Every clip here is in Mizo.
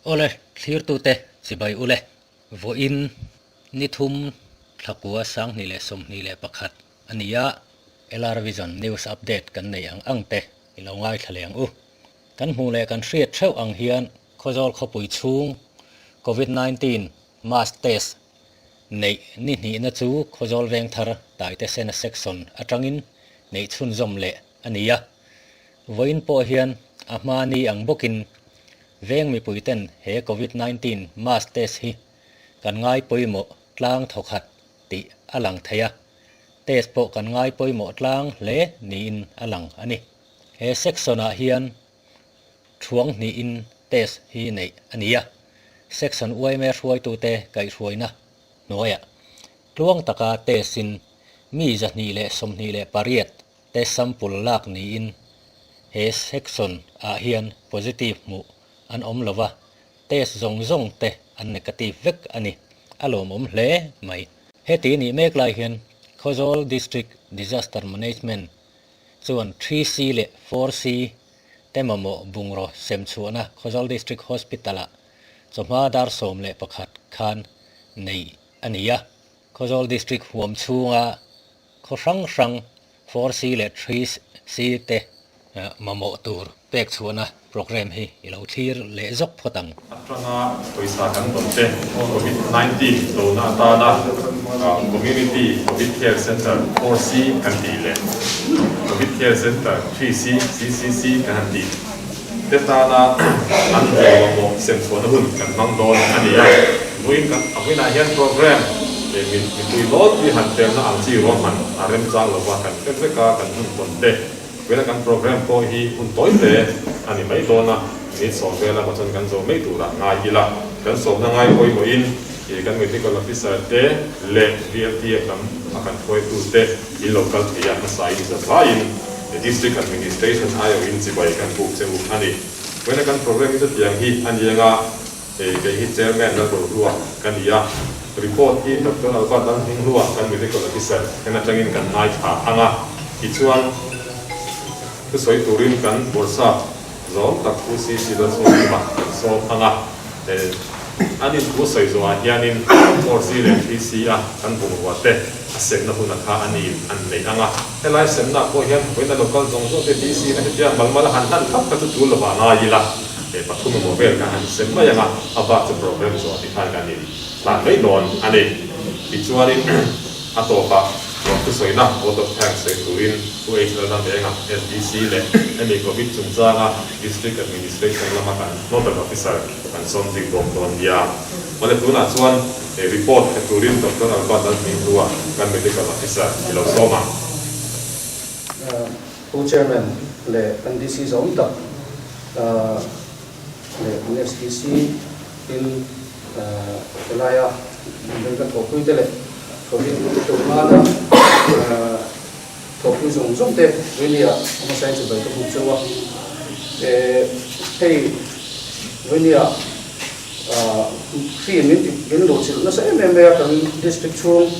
Awle, thlirtute chibai ule, vawiin ni thum thlakua 2021 a ni a, LR Vision News Update kan nei ang ang te i lo ngaithla leh ang u. Kan hmuh leh kan hriat theuh ang hian Khawzawl khawpui chhung Covid 19 mass test neih ni hnihna chu Khawzawl Vengthar Taitesena Section atangin neih chhunzawm leh a ni a. Vawiin pawh hian a hma ni ang bawkin veng mipuiten he Covid 19 mass test hi kan ngai pawimawh tlang thawkhat tih a lang thei a, test pawh kan ngai pawimawh tlang hle niin a lang a ni. He section-ah hian thuang hnihin test hi neih a ni a, section yma hruaitute kaihhruaina hnuaiah tluang taka test-in mi 228 te sample lak niin he section ah hian positive hmuh an awm lova, test zawng zawng te an negative vek a ni. A lawmawm hle mai. Heti nih mek lai hian Khawzawl District Disaster Management chuan 3C leh 4C te mamawh bungraw sem chhuahna Khawzawl District Hospital ah chawhma dar 11 khan nei a ni a. Khawzawl District huam chhunga khaw hrang hrang 4C leh 3C te mamawh tur pek chhuahna programme hi i lo thlir leh zawk phawt ang. Atanga pawisa kan dawn te Covid 19 dona atana Community Covid Care Centre 4C kan tih leh Covid Care Centre 3C, CCC kan han tih te tana an mamawh sem chhuahna hun kan hmang dawn a ni a. Vawiin kan a vawiinah hian programme leh mipui lawlpui han telna ang chi ruahman a remchang lova kan hre vek a, kan hun tawn te. Vawiina kan programme pawh hi hun tawi hle a ni mai dawn a, minute sawm vel emaw chuan kan zo mai turah ngai ila. Kan sawmna ngai pawimawhin kan medical officer te leh VLTF lam a kan hruaitute in lo kal thei a, hmasa in zavaiin District Administration aiawhin chibai kan buk che u a ni. Vawiina kan programme hi chutiang hi a ni anga kei hi Chairman Lalrohlua ka ni a, report hi Doctor Albert Lalhminghlua kan Medical Officer en atangin kan ngaithla ang a, tichuan thusawi turin kan Bawrhsap zawng tak Pu CC Lalchhawngkima kan sawm ang a, an inthu sawi zawhah hianin 4C leh 3C a kan bungrua te a semna huna kha a ni an nei ang a, helai semna pawh hian vawiina local zawng zawng te DC na hetia malmal a han hlan thlap kha chu tul lovah ngai ila. He pathum emaw vel kha han sem mai ang a, a bak chu program zawh tih khan kan in hlan mai dawn a ni. Tichuanin a tawpah ruah thusawina vote of thanks sawi turin Pu HL Ramvenga, SDC leh hemi Covid chungchanga District Administration lama kan Nodal Officer kan sawm zui bawk dawn nia. Mawle tunah chuan report pe turin Doctor Albert Lalhminghlua kan Medical Officer i lo sawm ang. Pu Chairman leh kan DC zawng tak leh kan SDC tin helaia min ka thawhpui te leh Covid tluk nana thawhpui zawng zawng te Vainia hmasain chibai ka buk cheu a. Hei Vainia hri min ti min luhchilh nasa em em mai a kan district chhung.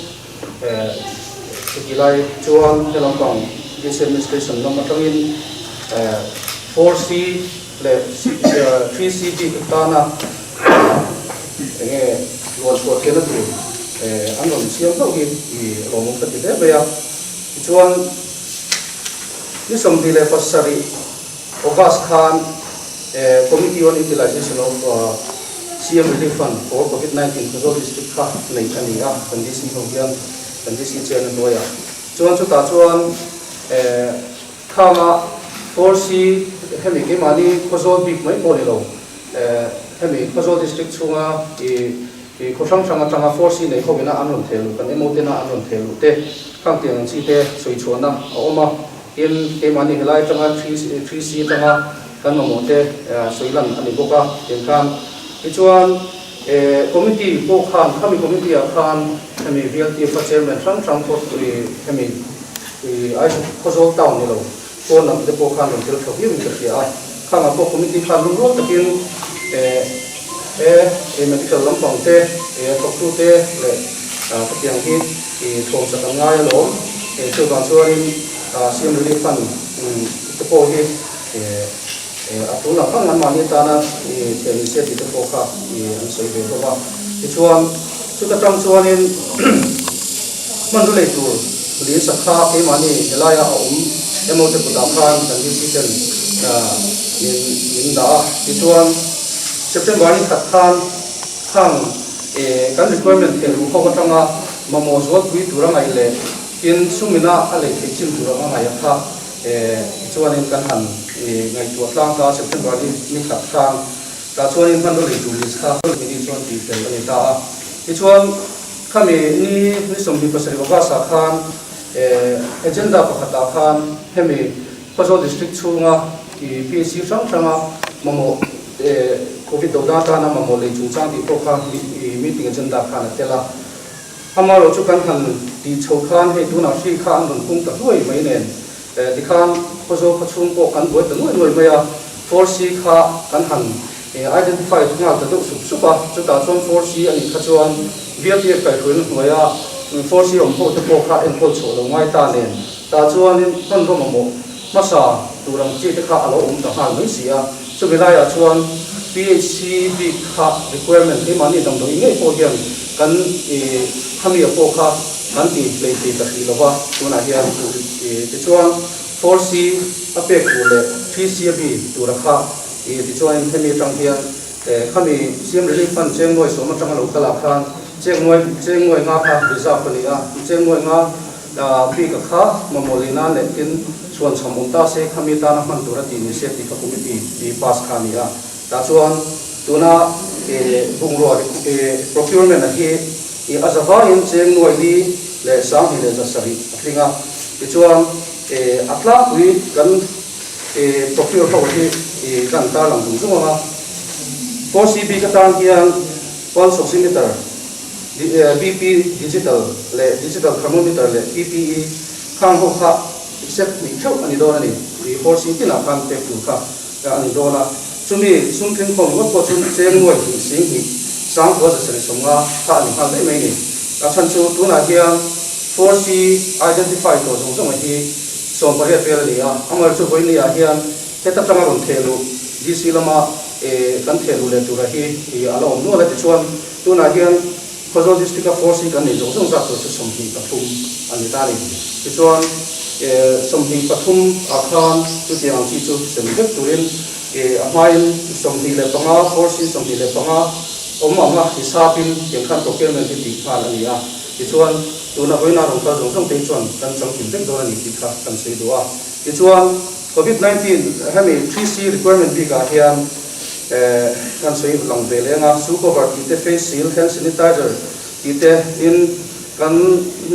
Chutih lai chuan he lampang DC Administration lam atangin 4C leh 3C bik atana enge luan chhuah theihna tur an rawn siam hlauh hi i lawmawm ka ti hle mai a. Tichuan ni 27 August khan Committee on Utilization of CM Relief Fund for Covid 19 Khawzawl District kha neih a ni a, kan DC ho hian kan DC chair na hnuaiah chuan chutah chuan khanga 4C hemi keimahni Khawzawl bik mai pawh ni lo hemi Khawzawl District chhunga i khaw hrang hrang atanga 4C nei ho ina an rawn theh luh kan MO tena an rawn theh luh te khang tiang ang chi te sawi chhuahna a awm a. Tin, keimahni helai atanga 3C atanga kan mamawh te sawi lan a ni bawk a, tiang khan. Tichuan, committee pawh khan, khami committee ah khan hemi VLTF a chairman hrang hrang pawh hemi Aizawl Khawzawl town ni lo pawn lam te pawh khan rawn tel tha viau in ka hria a. Khangah pawh committee khan lungrual takin he medical lampang te, thawktu te leh khatiang hi thawm sak an ngai alawm. Chuvang chuanin CM Relief Fund te pawh hi A tul ang ang anmahni atana theh ni se tih te pawh kha an sawi ve hlawm a. Tichuan, chuta tang chuanin hmanrua lei tur lin sakha keimahni helaia a awm emaw te kutah khan kan DC ten min min dah a. Tichuan, September ni khat khan khang kan requirement theh luh ho atanga mamawh zualpui tura ngaih leh tin sumina a lei theih chin tur anga ngaih a kha. Tichuanin kan han ngaihtuah tlang ta a, September ni ni khat khan tah chuanin hmanraw lei tur list kha mini chuan tih fel a ni ta a. Tichuan khami ni ni 27 August ah khan agenda pakhatah khan hemi Khawzawl District chhunga PHC hrang hranga mamawh Covid dona atana mamawh lei chungchang tih pawh kha meeting agenda khan a tel a. Amaherawh chu kan han tih chho khan hei tunah hri kha an rawn pung ta hluai mai nen tikhan Khawzawl khaw chhung pawh kan buai ta nuai nuai mai a, 4C kha kan han identify nghal ta deuh sup sup a, chutah chuan 4C a nih kha chuan VLTF kaihhruaina hnuaia 4C awm ho te pawh kha enkawl chhuah lo ngai ta nen tah chuanin hmanraw mamawh hmasa tur ang chi te kha a lo awm ta nghal mai si a, chumi laiah chuan PHC bik kha requirement keimahni damdawi ngei pawh hian kan khami a pawh kha kan ti hlei thei ta hrih lova tunah hian tichuan 4C a pek tur leh 3C a bi tura kha tichuanin hemi atang hian khami CM Relief Fund cheng nuai sawm atanga lo kal ah khan cheng nuai cheng nuai nga kha reserve a ni a, cheng nuai nga bik a kha mamawh lei nan leh tin chhuan chham awm ta se khami tana hman tur a tih ni se tih kha committee pass kha a ni a. Tah chuan tuna bungrua procurement a hi a zavaiin cheng nuai li leh 2170 a tling a. Tichuan a tlangpui kan procure ho hi kan tarlang zung zung ang a. 4CB ka tan hian pulse oximeter, BP digital leh digital thermometer leh PPE khang ho kha set hnih theuh a ni dawn a ni. 4C tinah khan pek tur kha. a ni dawn a, chumi sum tling khawm ngawt pawh chu cheng nuai hnih 2000 9750 kha a ni nghal daih mai ni. A chhan chu tunah hian 4C identify tawh zawng zawng hi 18 vel a ni a, amaherawhchu chu vawiin ah hian heta tanga rawn theh luh DC lama kan theh luh leh tura hi a la awm nual a, tichuan tunah hian Khawzawl District a 4C kan neih zawng zawng zat tur chu 23 a ni ta a ni. Tichuan, 23 ah khan chutiang ang chi chu sem vek turin a hmain 25, 4C 25 awm ang a hisapin tiang khan procurement hi tih nghal a ni a. Tichuan, tuna vawiina rawn kal zawng zawng te hi chuan kan changkim vek dawn a ni tih kha kan sawi duh a. Tichuan, Covid 19 hemi 3C requirement bikah hian, Kan sawi lang ve leng a, shoe cover tih te, face shield, hand sanitizer tih te in kan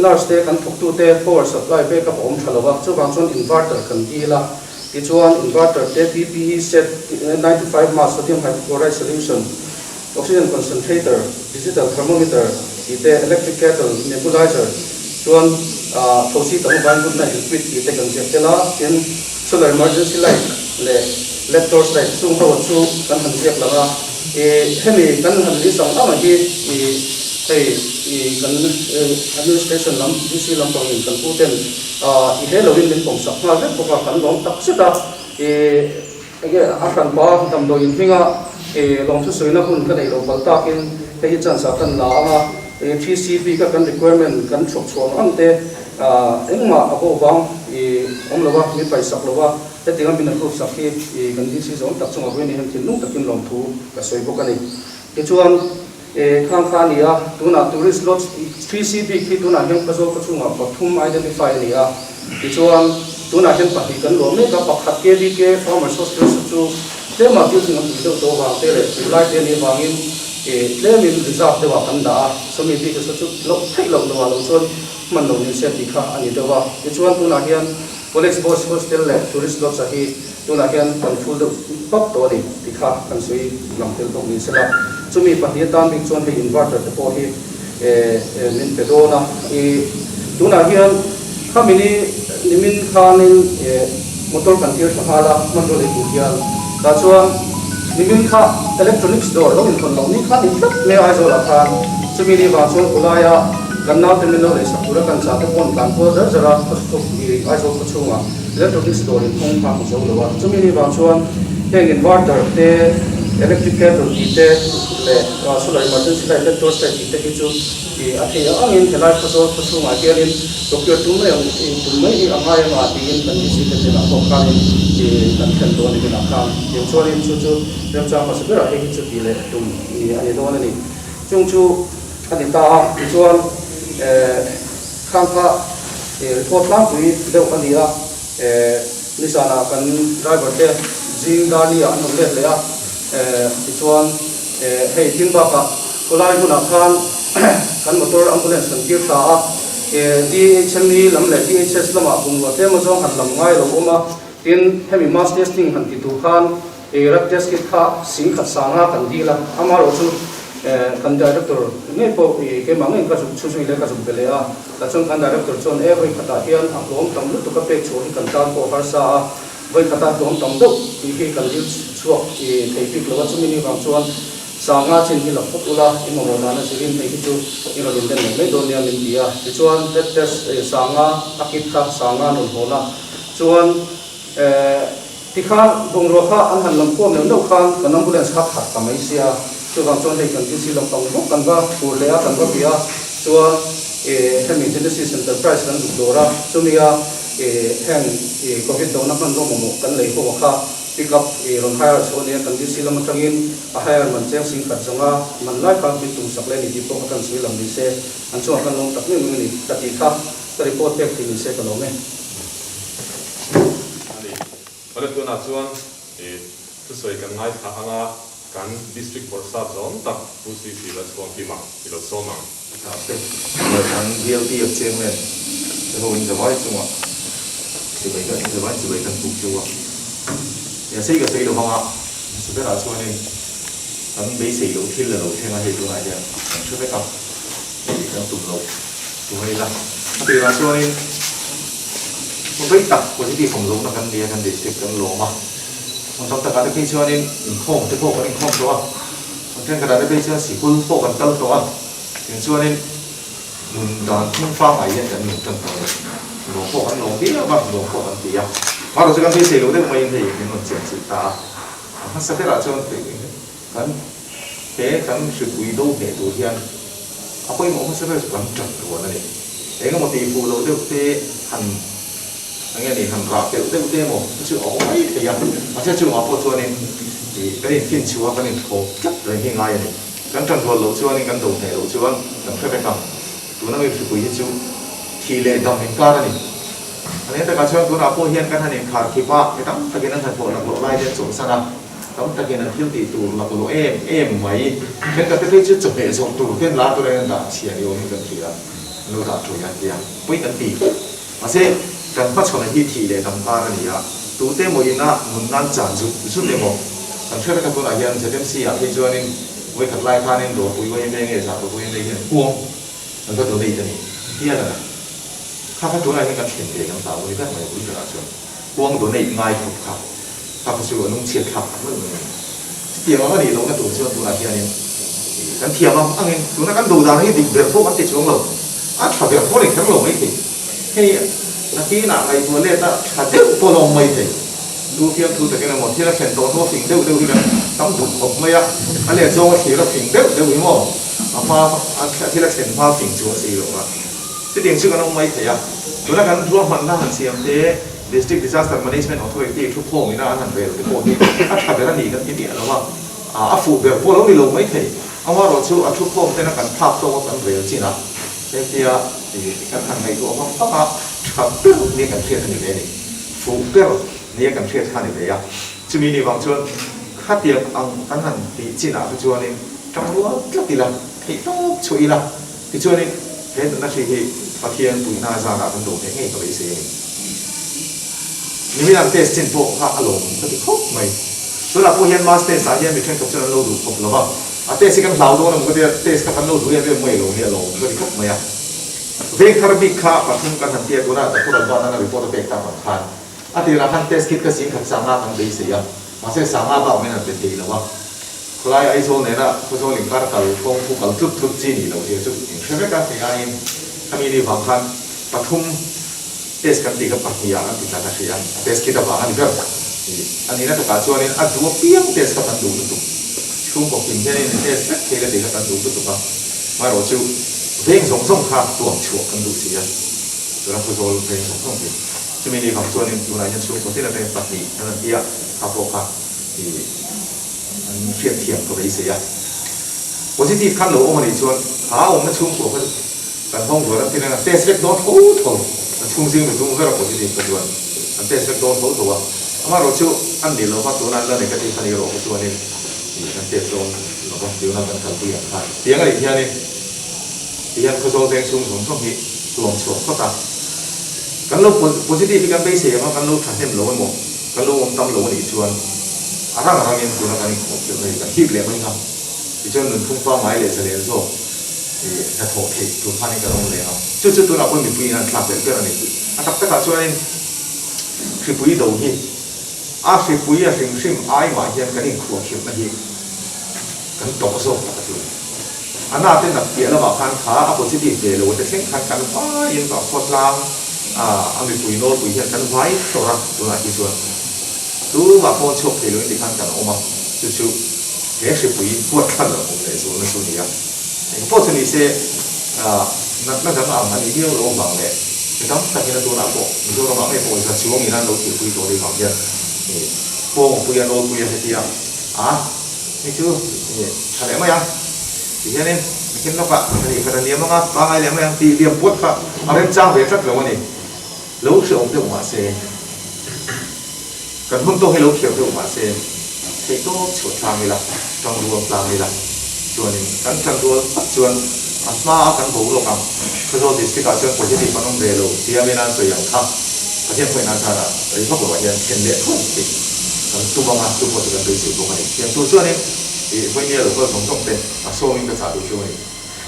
nurse te, kan thawktu te power supply backup a awm tha lo a, chuvang chuan inverter kan deal a, tichuan inverter te, PPE set, 95 mask, sodium hypochlorite solution, oxygen concentrator, digital thermometer tih te, electric kettle, nebulizer, chuan thosi tam avangin good night liquid tih te kan ziak tel a, tin Solar emergency light leh led torch light chung ho chu kan han ziak lang a, ih hemi kan han list ang ang hi ih hei ih kan administration lam DC lampangin kan pu ten ah i he loin min pawm sak nghal vek bawk a, kan lawm tak zet a, ih enge a hranpa damdawi inhminga ih lawmthu sawina hun ka neih loh palh takin hei hi chance ah kan la ang a, ih TCB ka kan requirement kan chhawp chhuah ang ang te. Engmah a bo vang i awm lo a, min paihsak lo a, hetianga min approve sak hi i kan DC zawng tak chungah vawiin hian thinlung takin lawmthu ka sawi bawk a ni. Tichuan, khang kha a ni a, tunah tourist lodge 3C bik hi tunah hian Khawzawl khaw chungah pathum identify a ni a, tichuan tunah hian pahnih kan luah mek a, pakhat KVK Farmers Hostel chu tlema building a pui deuh tawh avang te leh tih lai te a nih avangin tlemin reserve deuhah kan dah a, sawmi bik chu loh theih loh loah lo chuan hman lo ni se tih kha a ni deuh a. Tichuan tunah hian College Boys Hostel leh Tourist Lodge ah hi tunah hian kan full deuh pap tawh a ni tih kha kan sawi lang tel bawk ni sela. Chumi pahnih atan bik chuan hei inverter te pawh hi min pe dawn a. I tunah hian khami ni nimin khanin motor kan tir thla nghal a hmanraw lei tur hian. Tah chuan nimin kha electronics dawr lo inhawn loh ni khan in tlat mai a Aizawl ah khan. Chumi ni vang chuan khawlaia Kan naute min lo leisak tura kan chah te paw'n tlan kual zar zar a, khaw i Aizawl khaw chhungah electronics dawr in hawng kha hmu zo lo a. Chumi ni vang chuan Heng inverter te, electric kettle tih te leh solar emergency light leh torch light tih te hi chu a theih ang angin helai Khawzawl khaw chhungah hianin procure tum mai ang tum mai hi a ngai anga tiin kan DC te hnenah pawh khanin kan thlen dawn a ni hnenah khan. Tiang chuanin chu chu remchang hmasa berah hei hi chu tih leh tum a ni dawn a ni. Chung chu a ni ta a, tichuan khang kha report tlangpui deuh a ni a. Nizanah kan driver te zing Dani ah an rawn let leh a, tichuan hei thil bakah khawlai hmunah khan kan motor ambulance kan kir thla a, DHME lam leh DHS lamah bungrua tlem azawng han lam ngai a lo awm a, tin hemi mass testing han ti tur khan Rat test kit kha singkhat sanga kan dil a, amaherawh chu kan director ngei pawh keimah ngeiin ka zuk chhu zui leh ka zuk be leh a, tah chuan kan director chuan e vawi khatah hian a hlawm tam lutuk a pek chhuah hi kan tan pawh harsa a, vawi khata hlawm tam deuh tih hi kan dil chhuak thei bik lo a, chumi ni vang chuan sanga chin hi la phawt ula i mamawh dan a zirin hei hi chu i rawn inlen leh mai dawn nia min ti a, tichuan rat test sanga a kit kha sanga an rawn hawn a, chuan. Tikhan bungrua kha an han lam khawm neuh neuh khan kan ambulance kha khat ta mai sia, chuvang chuan hei kan DC lampang bawk kan va tur leh a, kan va bia chuan hemi Genesis Enterprise kan zuk dawr a, chumia heng Covid dona hmanraw mamawh kan lei ho kha pick up rawn hire chhuah ania kan DC lam atangin a hire man cheng sing khat zawnga man lai kha min tum sak leh a ni tih pawh kha kan sawi lam ni se an chungah khan lawm tak meuh meuh a ni ka tih kha ka report pek thei ni se ka lawm e. A ni. Awle tunah chuan i thusawi kan ngaithla ang a, kan District Bawrhsap zawng tak Pu CC Lalchhuangkima i lo sawm ang. Mahse, kan DLTF Chairman te ho in zavai chungah chibai kan in zavai chibai kan tuk cheu a. Nia sei ka sawi lo vang a, hmasa berah chuanin kan beisei loh thil a lo thleng a hei tunah hian kan hre vek a, hei kan tum loh. Tungai ila. A tirah chuanin vei tak positive awm lohna kan nia kan district kan lawm a. Hmun tam takah te phei chuanin inkhawm te pawh kan inkhawm tawh a. Hmun thenkhatah te phei chuan sikul pawh kan kal tawh a. Tin chuanin nun dan phung pangngai hian kan nun tan tawh a ni. Lawm pawh kan lawm viau a, lawm pawh kan ti a. Mahrawh chu kan beisei loh deuh maiin hei min rawn chian chilh ta a. A hmasa berah chuan Kan he kan hripui do hneh tur hian a pawimawh hmasa ber chu kan ṭan ruan a ni. Eng emaw tih fuh loh deuh te han eng nge ni han rah pelh deuh te emaw chu a awm mai thei a, mahse chungah pawh chuanin ih kan infin chhuah a kan inthlawp tlat reng hi ngai a ni. Kan ṭan rual loh chuanin kan do hneh loh chuan kan hre vek ang. Tuna mi hripui hi chu thih leh dam inkar a ni. A nen takah chuan tunah pawh hian kan han inkhar khip a, mi tam takin an hnathawh laklawh lai te an chawlhsan a. Tam takin an thil tih tur laklawh em em mai. Thenkhat te phei chu chawhmeh zawrh tur ten lar turin an dah chhia ni awmin kan hria. An lo dah ṭawih a tia pawi kan ti. Mahse, kan hmachhawn hi thih leh dam kar a ni a, tute emaw ina nun nan chan zut zut emaw kan hre vek a tunah hian ZMC ah phei chuanin vawikhat lai khanin dawrpui YMA nge Zahpui YMA hian kuang an va donate a ni hial a na. Kha kha tunah hian kan thlen ve kan hlau a ni ber mai bul berah chuan. Kuang donate ngai khawp kha kha kha chu a lungchhiat thlak tak meuh mai a ni. Chutiang ang a nih lohna tur chuan tunah hianin kan thiam ang angin tuna kan do dan hi dik ber pawh kan ti chuang lo. A tha ber pawh a ni kher lo maithei. Hei nakinah ngaihtuah let a tha deuh pawh a la awm maithei. Lu fiamthu takin emaw thil a thlen tawh hnu a fing deuh deuh hi kan tam duh khawp mai a. A let zawng a thlir a fing deuh deuh hi maw a hma a thil a thlen hma fing chuang si lo a. Chutiang chu kan awm mai thei a, tuna kan ruahmanna han siam te, District Disaster Management Authority thu khawm ina an han rel te pawh hi a tha ber a ni kan ti miah lo a, a fuh ber pawh lo ni lo mai thei. Amaherawh chu a thu khawm tena kan phak tawk a kan rel chin a, hetia kan han ngaihtuah vang vang a, tha ber nia kan hriat a ni ve a ni, fuh ber nia kan hriat kha a ni ve a. Chumi ni vang chuan khatiang ang kan han tih chinah kha chuanin tang rual tlat ila, theih tawp chhuah ila, Tichuanin, he nunna hri hi Pathian puihna zanah kan do hneh ngei ka beisei a ni. Nimin an test chin pawh kha a lawm ka ti khawp mai. Tunah pawh hian mass test ah hian mi thenkhat chuan an lo duh khawp lo va, a test hi kan hlau dawn a maw ka tia, test kha kan lo duh em em mai lo hi a lawm ka ti khawp mai a. Veng thar bik kha pathum kan han tia tunah Doctor Alban an a report a pek tak ang khan a tirah khan test kit kha singkhat sanga kan beisei a, Mahse sanga bak min han pe thei lo a, khawlai Aizawl nena Khawzawl inkar kal kawng khu kal tlut tlut chi nih loh zia chu in hre vek a, hei aiin khami ni vang khan pathum test kan tih kha pahnih ah an ti tlat a hria, a test kit avang a ni ber. A nihna takah chuanin a duh apiang test kha kan duh lutuk. Chhungkaw kim hianin in test vek thei la tih kha kan duh lutuk a. Amaherawh chu veng zawng zawng kha tuam chhuah kan duh si a. Tuna Khawzawl veng zawng zawng hi. Chumi ni vang chuanin tunah hian chhungkaw tin atangin pahnih an rawn ti a, kha pawh kha ih an hriatthiam ka beisei a. Positive khan lo awm a nih chuan kha awmna chhungkua kha chu kan hawng zual ang tin a test vek dawn tho tho. An chhung zing mitum ber a positive kha chuan an test vek dawn tho tho a. Amaherawh chu an nih lova tunah an la negative a nih erawh kha chuanin ih kan test dawn lova tuna kan kalpui ang khan. Tiang a nih hianin tihian Khawzawl veng chhung zawng zawng hi tuam chhuak phawt a. Kan lo positive hi kan beisei ang a, kan lo thahnem lo emaw, kan lo awm tam lo a nih chuan a rang rangin tuna kan inkhawh khirh na hi kan hip leh mai kha. Tichuan nunphung pangngai leh zalen zawk ih hnathawh theih tur khanin kan awm leh ang. Chu chu tunah pawh mipui in an thlak leh ber a ni. A tak takah chuanin hripui do hi a hripui a hrim hrim ai mah hian kan inkhuah khirhna hi kan tawrh zawk tak a chu a ni. A na te nat piah lamah khan kha a positive ve lo te thleng khan kan vaiin a khawtlang a mipui nawlpui hian kan vai tawrh a tunah hi chuan tumah pawn chhuak thei loin tikhan kan awm a chu chu he hripui huat thlan loh awm leh zualna chu a ni a. Engpawh chu ni se natna dang ang a nih viau loh avang leh mi tam takin a tunah pawh Mizoramah ngei pawh za chuangin an lo thilpui tawh nih vang hian pawngpuia nawlpuia hetia a Hei chu tha leh mai ang ti hianin bikin lawkah ka nih khat a niam anga pangai leh mai ang tih liam puat kha a remchang ve tlat lo a ni. Lo hrehawm deuh mah se, kan hun tawk hi lo khirh deuh mah se, theihtawp chhuah tlang ila, tangrual tlang ila chuanin kan tanrual tak chuan a hmaa kan boruak ang Khawzawl District ah chuan positive an awm ve lo tia min an sawi ang kha Pathian pawhin a zarah rei vak lovah hian then leh thuai tih kan tum anga chu pawh chu kan beisei bawk a ni. Tiang tur chuanin ih vawinia lo kal zawng zawng te a sawmin ka chah duh chu a ni.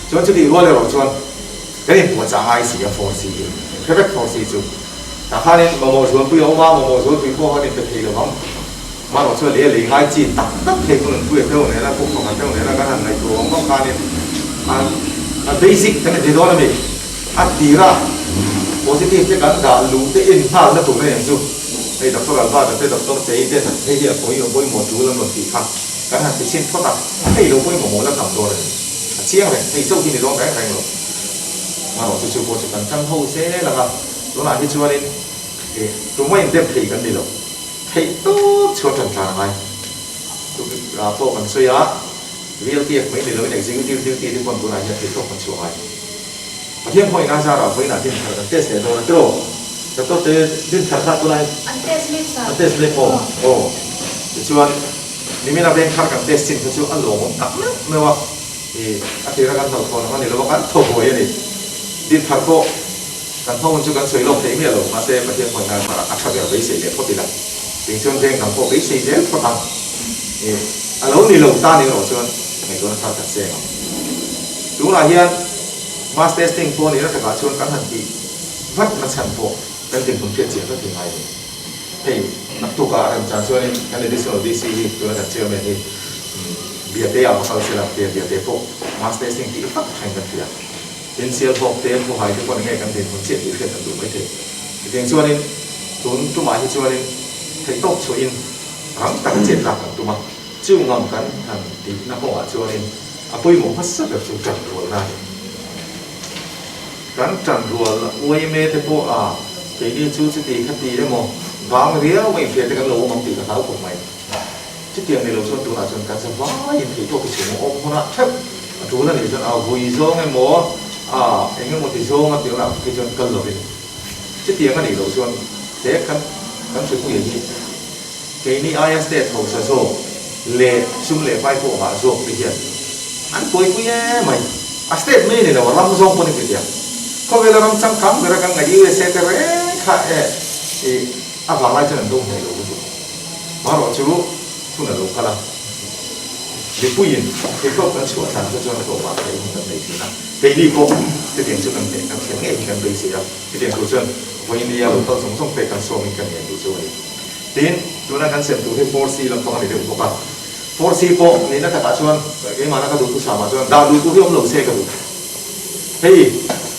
Chuan chutih rual erawh chuan kan inpuahchah ngai si a force hi hre vek force chu tah khanin mamawh zualpui a awm a, mamawh zualpui pawh khan inpe thei lo ang. Amaherawh chuan lei a lei ngai chi tak tak thei hun an pui a teuh nena puk pakhat teuh nena kan han ngaihtuah ang vang khanin a basic kan inti dawn a ni. A tira positive te kan dah luh te en nghal na tur eng chu hei Doctor Albert a te Doctor Chei te hei hi a pawi pawimawh tul an rawn tih kha kan han ti chhin phawt a, hei lo pawimawh maw la tam dawn a ni. A chiang reng, hei chauh hi ni dawn reng reng lo. Amaherawh chu chu pawh chu kan tang ho zel ang a, tunah hi chuanin tumah in dep thei kan ni lo. Theih tawp chhuah tan tlan a ngai. Tukah pawh kan sawi a, VLTF mai ni loin Executive Duty te pawn tunah hian theih tawp kan chhuah ngai. Pathian pawhin a zarah vawiinah din thar kan test leh dawn a tiraw? Doctor te din thar kha tunah hian An test mek sa. An test mek maw? Aw. Tichuan nimina veng thar kan test chin kha chu a lawmawm tak meuh meuh a, ih a tira kan hlauhthawn ang a ni lo a, kan thaw buai a ni. Din thar pawh Kan hma hun chu kan sawi lawk thei miah lo, mahse Pathian pawhin a a tha ber beisei leh phawt ila, ting chuan veng dang pawh beisei zel phawt ang. Ih, a lo ni lo tan erawh chuan ngaihtuahna thar kan seng ang. Tunah hian mass testing pawh nihna takah chuan kan han tih vat na chhan pawh kan dinhmun hriat chiah vek hi ngai a ni. Hei, naktukah remchang chuanin kan additional DC hi tuna kan chairman hi Biate ah va kal sela, tia Biate pawh mass testing tih vat thain kan hria. Tin, Sialhawk te, Khuhai te pawh enge kan dinhmun chiah tih hriat an duh maithei. Chutiang chuanin tun tumah hi chuanin theihtawp chhuahin rang taka chet lak kan tum a, chu ngam kan han tihna kawngah chuanin a pawimawh hmasa ber chu tan rualna a ni. Kan tan rual yma te pawh a keini chu chuti khati emaw vang riau a inhriat te kan lo awm ang tih ka hlau khawp mai. Chutiang ni lo chuan tunah chuan kan za vaiin theihtawk hi chhung awm hunah theuh a tul a nih chuan a vui zawng emaw a eng emaw ti zawng a tirah phei chuan kal lovin chutiang a nih loh chuan he kan kan hripui hi keini aia state hausa zawk leh sum leh vai pawh ngah zawk te hian an buaipui em mai. A state mai a ni lo, a ram zawng pawh ni chutiang. Khawvela ram changkang bera kan ngaih USA te reng kha e ih a vanglai chuan an do hneh lo lutuk. Marawh chu hun a lo kal a, mipuiin theihtawp kan chhuah tlan kha chuan a tawpah theih hun kan nei thin a. Keini pawh chutiang chu kan hneh kan thiam ngei hi kan beisei a, chutiang tur chuan vawiin nia lo kal zawng zawng te kan sawmin kan ngen duh chu a ni. Tin, tuna kan sem tur hi 4C lampang a ni deuh bawk a, 4C pawh nihna takah chuan keimahna ka duhtu samah chuan dah duh tur hi awm lo se ka duh. Hei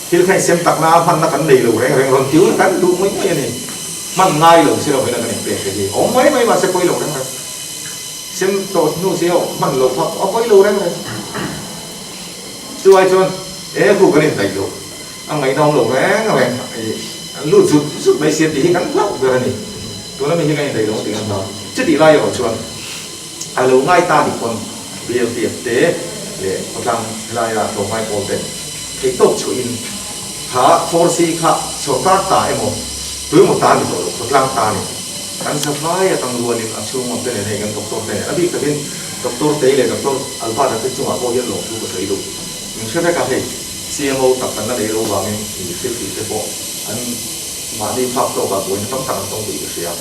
thil kha insem takna a hmanna kan nei lo reng reng rawn tiu kan duh mai mai a ni. Hman ngai lo si lovin a kan inpek te hi awm mai mai mahse pawi lo reng reng. Sem tawh hnu si ho hman lo kha a pawi lo reng reng. Chu ai chuan e khu kan indaih lo a ngaihna awm lo reng reng an lut zut zut mai sia tih hi kan hlauh ber a ni. Tuna mi hi kan indaih lo tih kan hlau. Chutih lai erawh chuan a lo ngai ta nih pawn BLTF te leh khawtlang helaia tlawmngai pawl te theihtawp chhuahin kha 4C kha sorkar ta emaw tuemaw ta ni tawh lo khawtlang ta ni. Kan zavai atang rualin a chhungawm te nen hei kan doctor te nen a bik takin Doctor Tei leh Doctor Albert-a te chungah pawh hian lawmthu ka sawi duh. Min hre vek a hei CMO tak kan la nei lo vangin i thil tih te pawh an mahni phak tawkah buaina tam tak an tawng tih ka hria.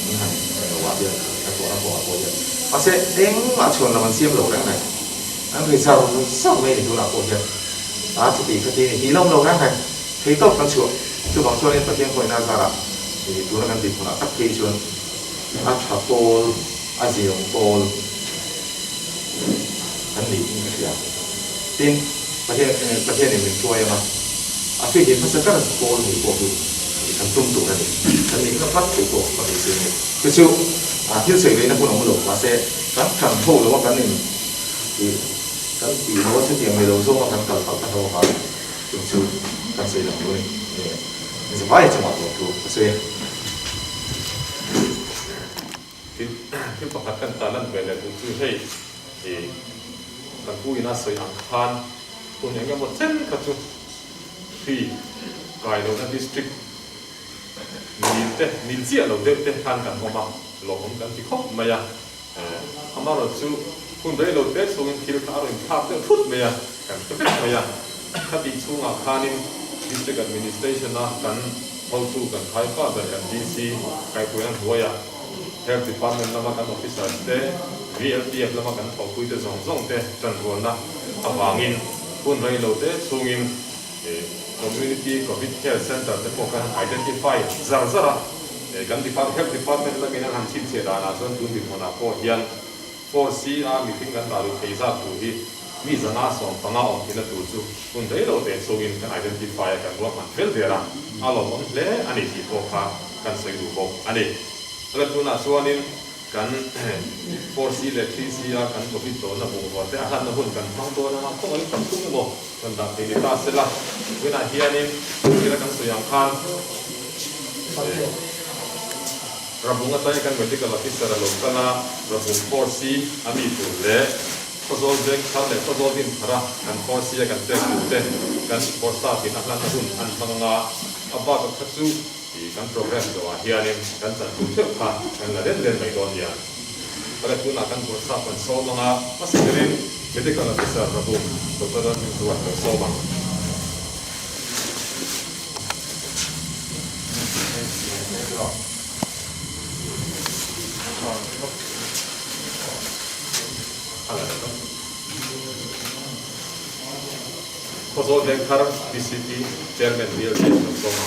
Min han englo ah hian ka tawhna kawngah pawh hian mahse engmah chhuan lam an siam lo reng reng. An ri zar zar mai a ni tunah pawh hian a chuti khati a ni hi lawm lo reng reng. Thei tawp kan chhuah. Chuvang chuanin Pathian khawihna zarah i tuna kan dinhmunah tak phei chuan a tha pawl, a ziawng pawl kan niin ka hria. Tin, Pathian Pathianin min hruai ang a, a fihlim hmasa ber pawl nih pawh hi kan tum tur a ni. Kan nihna vat theih pawh ka beisei a ni. Chu chu thil sawi veina hun awm lo, mahse kan kan ho lo a kan in tih kan tih lo a chutiang ni lo zawnga kan kal palh ta ho avangin chung chu kan sawi lang lo a ni. Zavai chungah lawmthu ka sawi a. Tin, thil pakhat kan tarlan ve leh duh chu hei i kan pu ina sawi ang khan hun eng emaw chen kha chu hri kai lohna district mil te, mil chiah lo deuh te khan kan awm a, lawmawm kan ti khawp mai a. Amaherawhchu hun rei lo te chhungin thil kha a rawn inthlak deuh thut mai a, kan hre vek mai a. Khatih chhungah khanin District Administration-a kan hotu kan khaipa ber kan DC kaihpuina hnuaiah Health Department lama kan officers te, VLTF lama kan thawhpuite zawng zawng te tanrualna avangin hun rei lo te chhungin Community Covid Care Centre te pawh kan han identify zar zar a. Kan Health Department lamin an han chhinchhiah danah chuan tun dinhmunah pawh hian 4C a mihring kan dah luh thei zat tur hi mi 115 awm thina tur chu hun rei lo te chungin kan identify a, kan ruahman fel der a, a lawmawm hle a ni tih pawh kha kan sawi duh bawk a ni. Ala tunah chuanin kan 4C leh 3C a kan Covid dawnna bungrua te a hlanna hun kan hmang dawn anga khawngaih pathum emaw kan dah thei ni ta sela, tunah hianin thil a kan sawi ang khan Rabung atanga kan Medical Officer a lo kal a, Rabung 4C a mi tur leh Khawzawl veng thar leh Khawzawl din thara kan 4C a kan pek tur te kan Board staff in a hlanna hun an hmang anga a bak a kha chu i kan program zawhah hianin kan chan tur theuh kha kan la ren ren mai dawn nia. Kale tunah kan Board staff kan sawm anga hmasa berin Medical Officer Rabung Doctor Lalhmingzuan lo sawm ang. Khawzawl Vengthar VCP Chairman VLC Sawmsawma.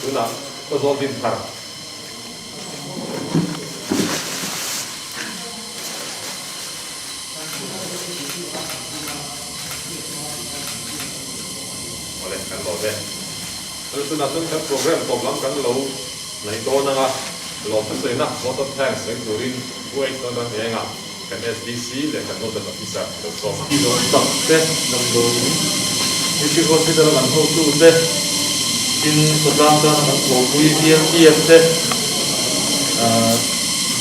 Tunah Khawzawl Dinthar. Awle, kan lo ve. Chu chunah chuan kan program tawp lam kan lo hnaih dawn anga lawmthu sawina vote of thanks sawi turin Pu H Lalram Enga kan SDC leh kan Nodal Officer lo sawm ang. Tih tak te damdawiin District Hospital a kan hotu te, tin khawtlang tana kan thawhpui VLTF te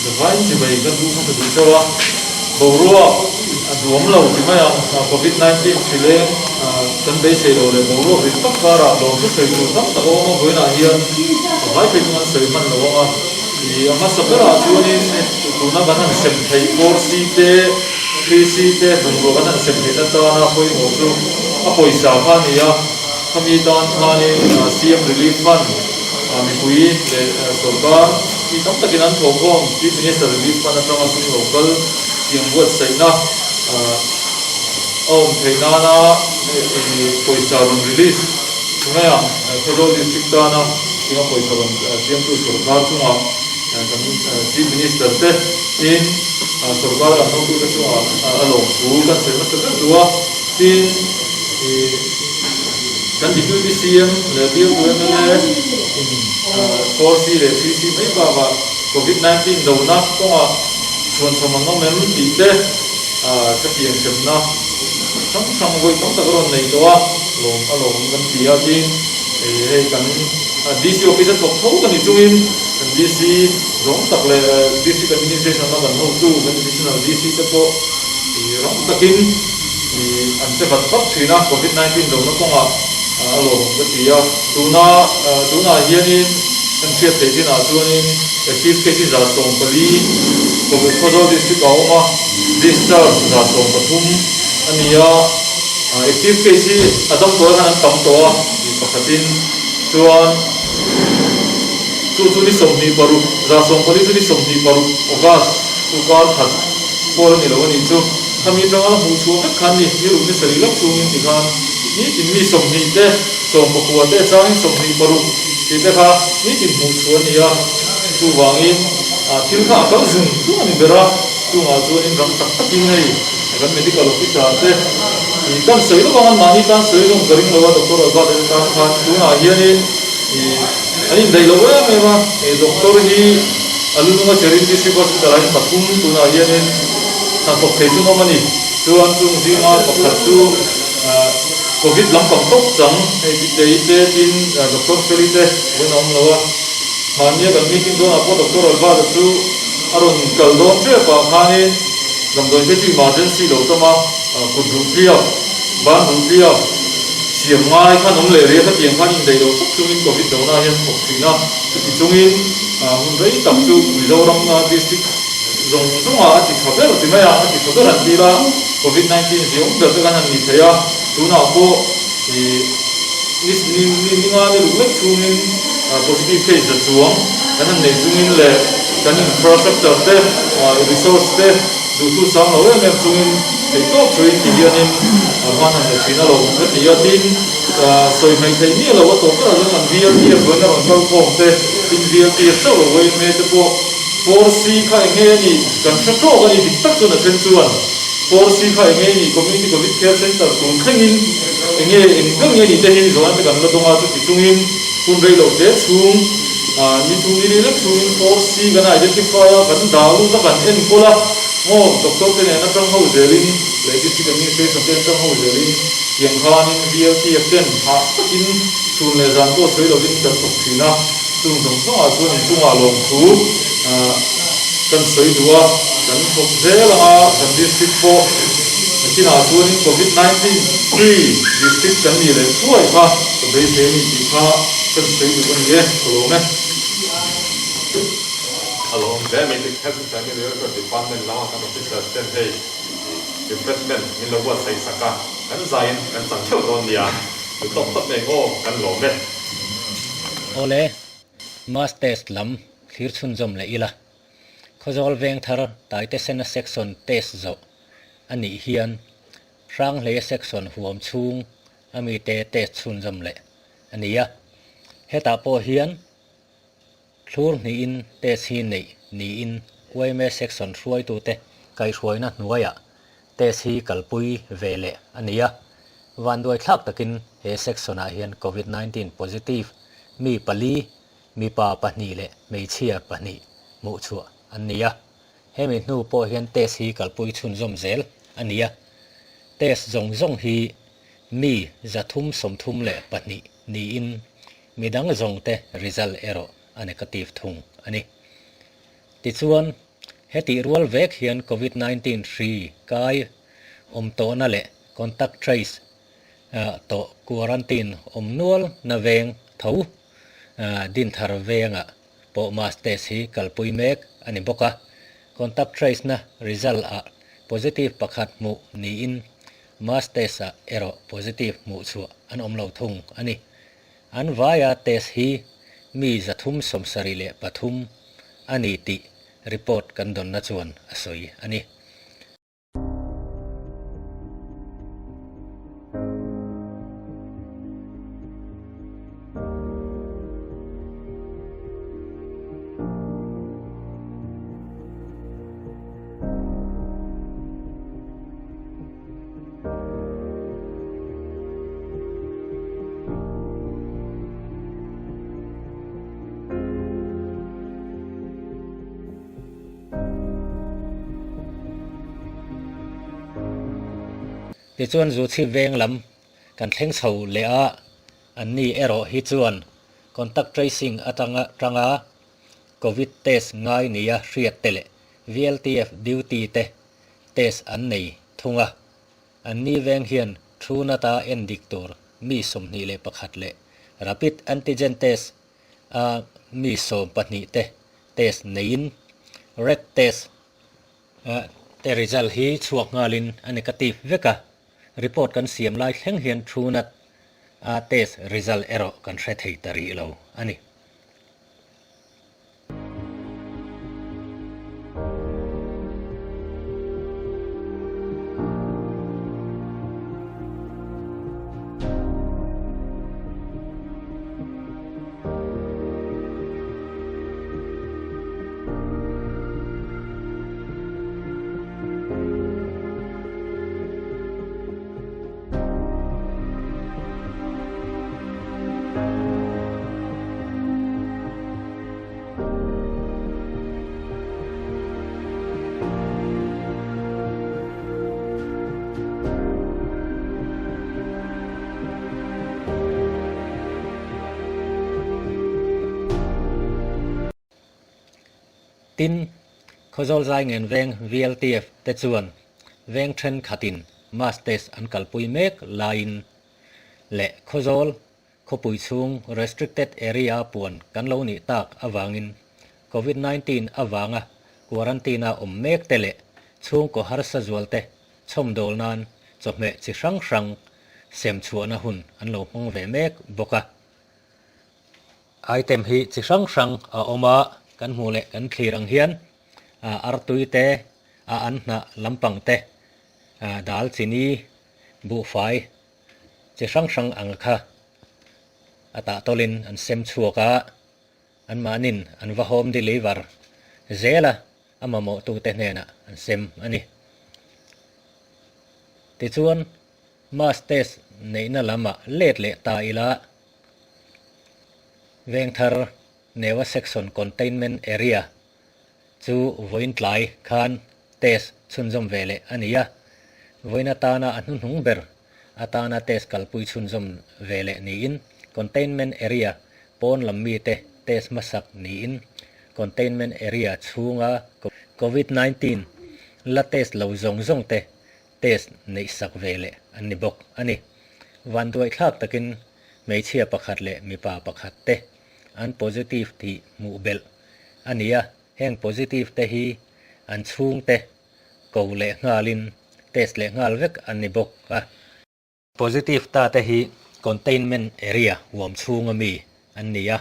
zavai chibai kan duh hmasa duh chauh a, boruak a duam lo ti mai ang, Covid 19 hri leng kan beisei lo leh boruak rit tak karah lawm chu sawi tur tam tak a awm a, vawiinah hian vai phei chu kan sawi hman lo ang a, ih a hmasa berah chuanin tuna kan han sem theih 4C te, 3C te bungrua kan han sem theihna tana pawimawh chu a pawisa kha a ni a, khami tan khanin CM Relief Fund mipui leh sorkar mi tam takin an thawhkhawm Chief Minister Relief Fund atanga sum lo kal tiang buatsaihna a awm theih nana pawisa rawn release tungaia Khawzawl District tana tinga pawisa rawn siamtu sorkar chungah kan Chief Minister te tin sorkar an hotute chungah a lawmthu kan sawi hmasa ber duh a. Tin, ih kan Deputy CM leh bialtu mla in 4C leh 3C mai bakah Covid 19 dona kawngah chhuanchhawm an awm em tih te ka pian hremna hrang hrang vawi tam tak a rawn nei tawh a, lawm a lawm kan ti a. Tin, hei kan DC office a thawk tho ka ni chungin kan DC zawng tak leh District Administration lama kan hotu kan Additional DC te pawh ram takin an che vat vat thin a, Covid 19 dona kawngah a lawmawm ka ti a. Tuna tunah hianin kan hriat theih chinah chuanin active case hi 140 Khawzawl District ah a awm a, discharge 113 a ni a. Active case hi a dam tawh hian an tam tawh a tih pakhatin chuan chu chu ni 26, 140 chu ni 26 August chu kar khat pawl a ni lo a nih chu. Khami atanga la hmuh chhuah vek khan ni, ni ruk ni sarih lak chungin ti khan nitin mi 20 te, 19 te changin 26 tih te kha nitin hmuh chhuah a ni a. Chuvangin thil kha a kal zung zung a ni ber a, chungah chuanin ram tak takin hei kan medical officer te ih kan sawi lawk ang an mahni tan sawi zawng ka ring lo a, Doctor Albert te tan khan tunah hianin ih an indaih lo em em a, doctor hi a lu nunga cherin district hospital ah hian pathum tunah hianin hnathawk thei chu an awm a ni. Chuan chung zinga pakhat chu Covid lampang tawp chang hei Pitei te tin Doctor Feli te vawiin a awm lo a, mahnia kan meeting dawnah pawh Doctor Albert-a chu a rawn kal dawn tep ah khanin damdawi phei chu emergency lo tam a, kut ruh tliak, ban ruh tliak siam ngai khan awm leh rih a, khatiang khan indaih lo tak chungin Covid dona hian thawk thin a, chuti chungin hun rei tak chu Mizoram district zawng zawngah a ti tha ber ti mai a, a ti tha ber an ti la, Covid 19 ziawm ber te khan han ni thei a, tunah pawh ih ni ni ninga ni ruk lek chungin positive case za chuang kan han nei chungin leh kan infrastructure te resource te duhthu sang lo em em chungin theih tawp thuin ti hianin hman han la thin a lo ka ti a, tin sawi hmaih theih miah lo a tawp berah chuan kan VLTF vawiin a rawn kal khawm te, tin VLTF chauh lo vawiin te pawh 4C kha eng nge a nih kan hre tawk a ni dik tak chuan a then chuan 4C kha eng nge a nih Community Covid Care Centre tun thlengin eng nge eng ber nge a nih te hi zawhna te kan la dawng a chuti chungin hun rei lo te chhung ni thum ni li lek chhungin 4C kan identify a kan dah lut a kan enkawl a maw doctor te nen atang ho zelin leh district administration te atang ho zelin tiang khanin VLTF ten hah takin chhun leh zan pawh sawi lovin kan thawk thin a. Chung zawng zawngah chuan inchungah lawmthu kan sawi duh a, kan thawk zel ang a, kan district pawh nakinah chuanin Covid 19 free district kan nih leh thuai kha ka beisei a ni tih kha kan sawi duh a ni e, ka lawm e. A lawm hle mai District Health and Family Welfare Department lama kan officers ten hei refreshment min lo buatsaih sak a, kan zaiin kan chang theuh dawn nia, lu tawp tawp nei aw kan lawm e. Awle, mass test lam thlir chhunzawm leh ila. Khawzawl veng thar Taitesena section test zawh a nih hian Hranghleia section huam chhung a mite test chhunzawm leh a ni a. Hetah pawh hian thlur hnihin test hi neih niin yma section hruaitute kaihhruaina hnuaiah Test hi kalpui ve leh a ni a, vanduai thlak takin he section-ah hian Covid 19 positive mi pali, mipa pahnih leh hmeichhia pahnih hmuh chhuah an ni a. Hemi hnu pawh hian test hi kalpui chhunzawm zel a ni a. Test zawng zawng hi mi 332 niin midang zawngte result erawh a negative thung a ni. Tichuan, Hetih rual vek hian Covid 19 hri kai awm tawhna leh contact trace tawh quarantine awm nual na veng tho Dinthar vengah pawh mass test hi kalpui mek a ni bawk a. Contact trace na result ah positive pakhat hmuh niin mass test ah erawh positive hmuh chhuah an awm lo thung a ni. An vaia test hi mi 373 a ni tih report kan dawnna chuan a sawi a ni. Tichuan Zuchhip veng lam kan thleng chho leh a, anni erawh hi chuan contact tracing atanga tanga Covid test ngai nia hriat te leh VLTF duty te test an nei thung a. Anni veng hian thu nata en dik tur mi 21 leh rapid antigen test a mi 12 te test neiin rat test te result hi chhuak nghalin a negative vek a, report kan siam lai thleng hian thu nat a test result erawh kan hre thei ta rih lo a ni. Tin, Khawzawl Zaingen veng VLTF te chuan veng thenkhatin mass test an kalpui mek laiin leh Khawzawl khawpui chhung restricted area puan kan lo nih tak avangin Covid 19 avanga quarantine-a awm mek te leh chhungkaw harsa zual te chhawmdawl nan chawhmeh chi hrang hrang sem chhuahna hun an lo hmang ve mek bawk a. Item hi chi hrang hrang a awm a, kan hmuh leh kan thlir ang hian artui te, a an hnah lampang te, dal chini, buhfai chi hrang hrang ang kha a tah tawlin an sem chhuak a, anmahnin an va home deliver zel a, a mamawhtute hnenah an sem a ni. Tichuan, mass test neihna lamah let leh ta ila, Vengthar Newa Section Containment Area chu vawiin tlai khan test chhunzawm ve leh a ni a, vawiin atana a hnuhnung ber atana test kalpui chhunzawm ve leh niin Containment Area pawn lam mite test hmasak niin Containment Area chhunga Covid 19 la test lo zawng zawng te test neih sak ve leh an ni bawk a ni. Vanduaithlak takin hmeichhia pakhat leh mipa pakhat te an positive tih hmuh belh a ni a, heng positive te hi an chhungte ko leh nghalin test leh nghal vek an ni bawk a. Positive ta te hi containment area huam chhunga mi an ni a,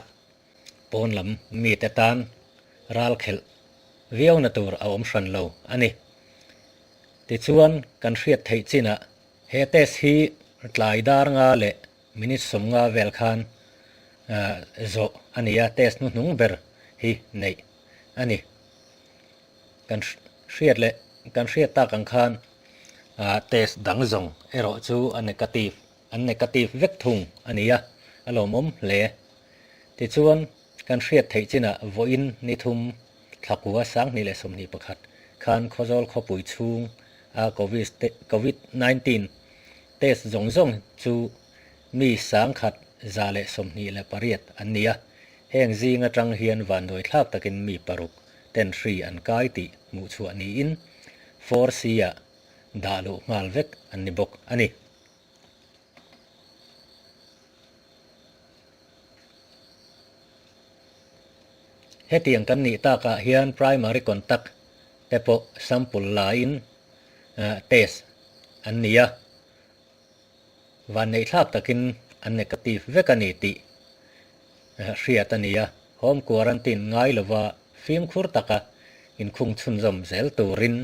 pawn lam mite tan ral khelh viauna tur a awm hran lo a ni. Tichuan kan hriat theih chinah he test hi tlai dar nga leh minute 50 vel khan zawh a ni a, test hnuhnung ber hi neih a ni. Kan hriat leh kan hriat tak ang khan test dang zawng erawh chu a negative an negative vek thung a ni a, a lawmawm hle. Tichuan kan hriat theih chinah vawiin ni thum thlakua 2021 khan Khawzawl khawpui chhung a Covid 19 test zawng zawng chu mi 1128 an ni a, heng zing atang hian vanduai thlak takin mi paruk ten hri an kai tih hmuh chhuah niin 4C ah dah luh nghal vek an ni bawk a ni. Hetiang kan nih takah hian primary contact te pawh sample laiin test an ni a, vanneihthlak takin an negative vek a ni tih hriat a ni a, home quarantine ngai lova fimkhur taka inkhung chhunzawm zel turin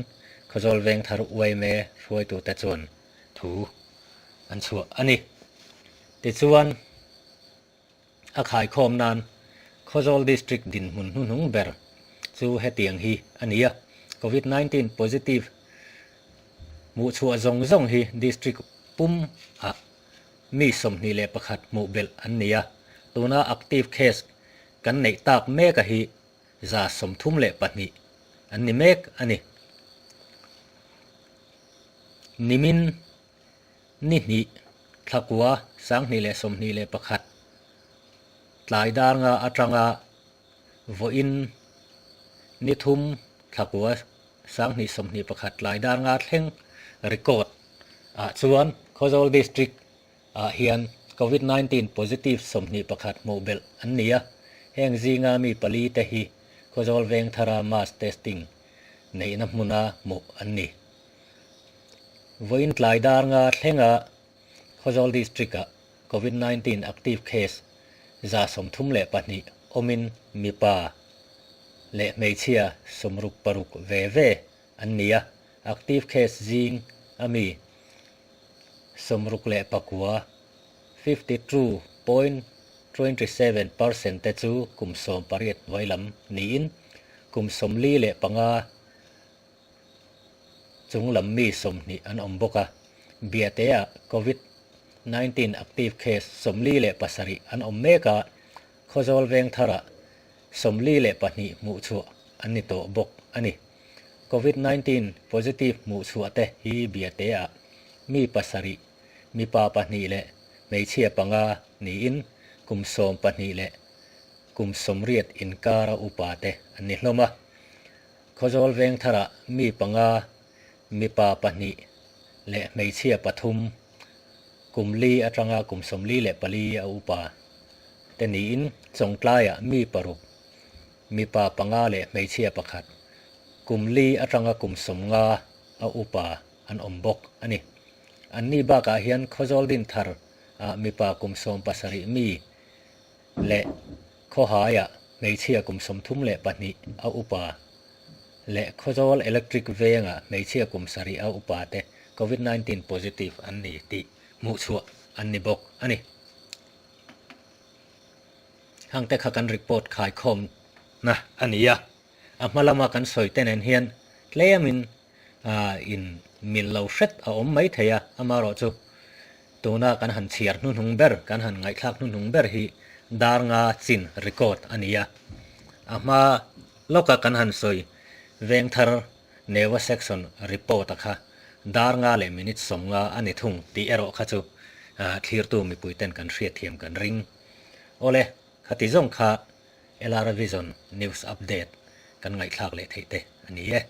Khawzawl Vengthar yma hruaitute chuan thu an chhuah a ni. Tichuan, a khaikhawm nan Khawzawl District dinhmun hnuhnung ber chu hetiang hi a ni a, Covid 19 positive hmuh chhuah zawng zawng hi district pum ah mi 21 hmuh belh an ni a, tuna active case kan neih tak mek a hi 132 an ni mek a ni. Nimin. Ni hnih, thlakua, 2021, tlai dar nga atanga vawiin ni thum, thlakua, 2021, tlai dar nga thleng record ah chuan Khawzawl District ah hian Covid 19 positive 21 hmuh belh an ni a, heng zinga mi pali te hi Khawzawl Vengthara mass testing neihna hmuna hmuh an ni. Vawiin tlai dar nga thlenga Khawzawl District-ah Covid 19 active case 132 awmin mipa leh hmeichhia 66 ve ve an ni a, active case zing a mi 69, 52.27 percent te chu kum 18 hnuai lam niin kum 45 chung lam mi 20 an awm bawk a, Biateah Covid 19 active case 47 an awm mek a, Khawzawl Vengtharah 42 hmuh chhuah an ni tawh bawk a ni. Covid 19 positive hmuh chhuah te hi Biateah mi pasarih, mipa pahnih leh hmeichhia panga niin kum 12 leh kum 80 inkara upa te an ni hlawm a. Khawzawl Vengtharah mi panga, mipa pahnih leh hmeichhia pathum, kum li atanga kum 44 a upa te niin Chawngtlaiah mi paruk, mipa panga leh hmeichhia pakhat, kum li atanga kum 50 a upa an awm bawk a ni. Anni bakah hian Khawzawl Dinthar ah mipa kum 17 mi leh Khawhaiah hmeichhia kum 32 a upa leh Khawzawl Electric Vengah hmeichhia kum 7 a upa te Covid 19 positive an ni tih hmuhchhuah an ni bawk a ni. Hangte kha kan report khaikhawmna a ni a, a hma lama kan sawi te nen hian tlemin in mil lo hret a awm mai thei a, amaherawh chu tuna kan han chhiar hnuhnung ber, kan han ngaihthlak hnuhnung ber hi dar nga chin record a ni a, a hma lawka kan han sawi Vengthar Newa section report a kha dar nga leh minute 50 a ni thung tih erawh kha chu thlirtu mipui ten kan hriatthiam kan ring. Awle, khati zawng kha LR Vision News Update kan ngaihthlak leh theih te a ni e.